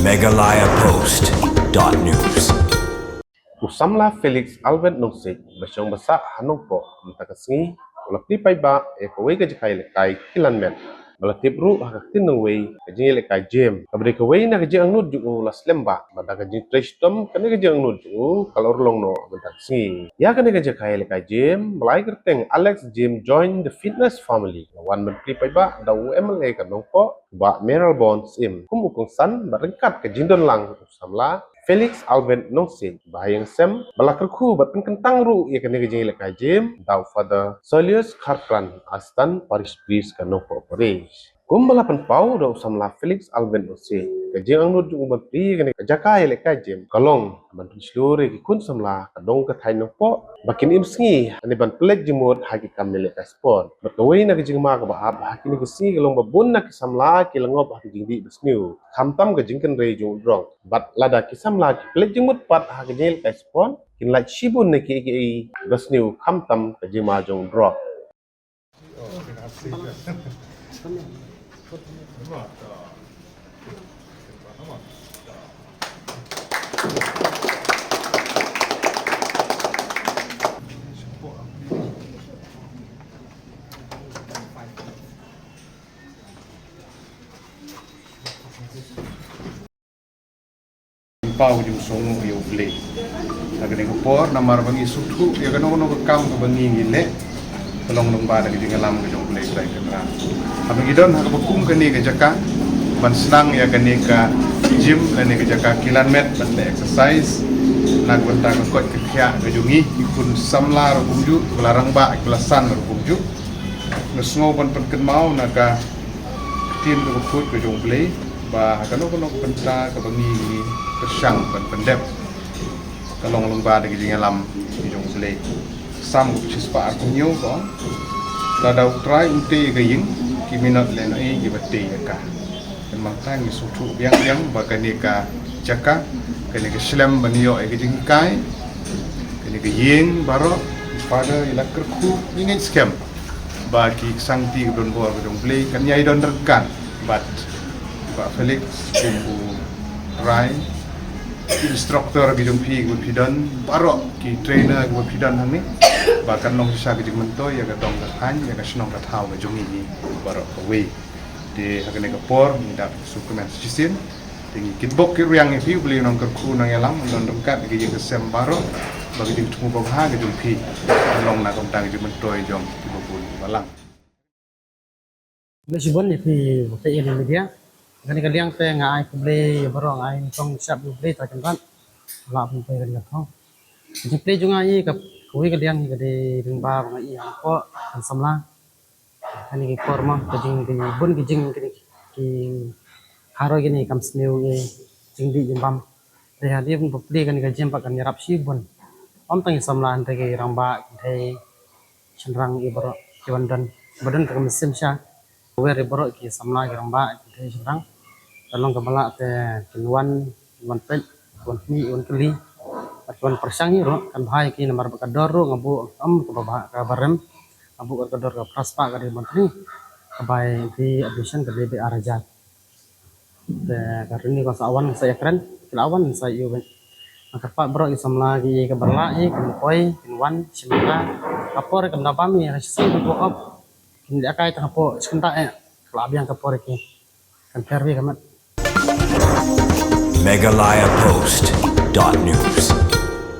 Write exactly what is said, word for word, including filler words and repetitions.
Meghalaya Post dot news. U samla Felix Alvin Nongsiej, ba shong ba sah ha Nongpoh, mynta ka sngi u la plie paidbah ïa kawei ka jaka ïalehkai kilan met, ba la tip ruh ha ka ktien nongwei ka jingïalehkai gym. Kaba dei kawei na ka jingangnud jong u la slem bha, bad da ka jingtrei shitom kane ka jingangnud jong u ka la urlong noh mynta ka sngi. Ïa kane ka jaka ïalehkai gym, ba la ai kyrteng Alex Gym, Join the Fitness Family, la wan ban plie paidbah da u M L A ka Nongpoh, Bah Mayralborn Syiem, kum u kongsan bad ryngkat ka jingdon lang u samla Felix Alvin Nongsiej, ba ha ïing sem ba la kyrkhu bad pynkyntang ruh ïa kane ka jingïalehkai gym da u Father Solius Kharpran, Assistant Parish Priest ka Nongpoh Parish. Kum ba la pynpaw da u samla Felix Alvin Nongsiej, ka jingangnud jong u ban plie ïa kane ka jaka ïalehkai gym ka long ban pynshlur ïa ki khun samla ka dong ka thaiñ Nongpoh ba kin im sngi, lane ban pynleit jingmut ha ki kam ïalehkai sport. Bad kawei na ka jingma kaba ap ha kine ki sngi ka long ba bun na ki samla ki la ngop ha ki jingdih basniew, khamtam ka jingkynrei jong u drok. Bad lada ki samla ki pynleit jingmut pat ha ka jingïalehkai sport, kin lait shibun na kiei kiei basniew, khamtam ka jingma jong u drok. Pynpaw ka jingsngewnguh ïa U Blei ha kane ka por, namar ba ngi sngewthuh ïa kano kano ka kam kaba ngi ngi leh ka long lyngba da ka jingïalam ka jong U Blei Trai Kynrad. Haba ngi don ha kaba kum kane ka jaka ban sdang ïa kane ka gym lane ka jaka kilan met ban leh exercise na ka bynta ka koit ka khiah ka jong ngi ki khun samla ruh kumjuh, kiba la rangbah, kiba la san ruh kumjuh. Nga sngew ban pynkynmaw na ka ktien kaba khuid ka jong U Blei ba ha kano kano ka bynta kaba ngi ngi pyrshang ban pyndep, ka long lyngba da ka jingïalam ka jong U Blei. Salm kaba shispah arphew hynñiew ka ong, lada U Trai un tei ïa ka ïing, ki minot lehnohei kiba tei ïa ka. Kan, mynta ngi sngewthuh biang biang ba kane ka jaka, kane ka shlem ban ïoh ïa ka jinghikai, kane ka ïing baroh, Father, i la kyrkhu, ngi ngeit skhem ba ki ksangti ka donbor ka jong U Blei kan ïai don ryngkat bad Bah Felix kum u trai, ki instructor ki jong phi kiba phi don, baroh ki trainer kiba phi don hangne, ba kan long shisha ka jingmyntoi ïa ka dong ka thaiñ, ïa ka shnong ka thaw ka jong ngi baroh kawei. Te ha kane ka por ngi da shu kmen shisien. Te ngi kitbok kitrwiang ïa phi, U Blei un nang kyrkhu nang ïalam, un don ryngkat ïa ka ïing ka sem baroh, ba ka jingthmu babha ka jong phi kan long na ka bynta ka jingmyntoi jong kiba bun kiba lang. Khublei shibun ïa phi ba phi ïa media. Kane ka liang te nga ai khublei ïa baroh, nga ai nyngkong shap ïa U Blei Trai Kynrad ba la pynpoi kane ka thong. Ka jingkhublei jong nga ïa ka, kawei ka liang ïa ka dei lyngba ba nga ïa hapoh kan samla. Kane ki por ma ka jing ki bun ki jing ki, ki haroi kine kam sniew ïa jingdih jingbam. Te hadien ba plie kane ka gym pat kan ïarap shibun. Ym tang ïa samla hynrei ki rangbah, ki dei shynrang, ïa baroh ki wan don, ba don ka mynsiem sha wer ïa baroh ki samla, ki rangbah, ki dei shynrang. Ka long kaba lah te kin wan, wan peit, wan khmih, wan kylli, bad kin wan pyrshang hi ruh, kan bha ïa ki namar ba ka dor ruh nga buh ym kaba bha, kaba rem, nga buh ka dor ka phra spah, ka dei ban plie, ka bai ki admission ka dei ba ar hajar. Te ka rynïeng ka sa wan sa ïakren, ki la wan sa ïoh. Nga kyrpad baroh ki samla ki ïa kaba lah ïa ki poi, kin wan shim ka. Ka por kam da bam ïa ka shisien ka por op. Kin ïa kai tang hapoh shkynda eh. Ka la biang ka por ki. Kan pher wi ka met. Meghalaya Post dot news.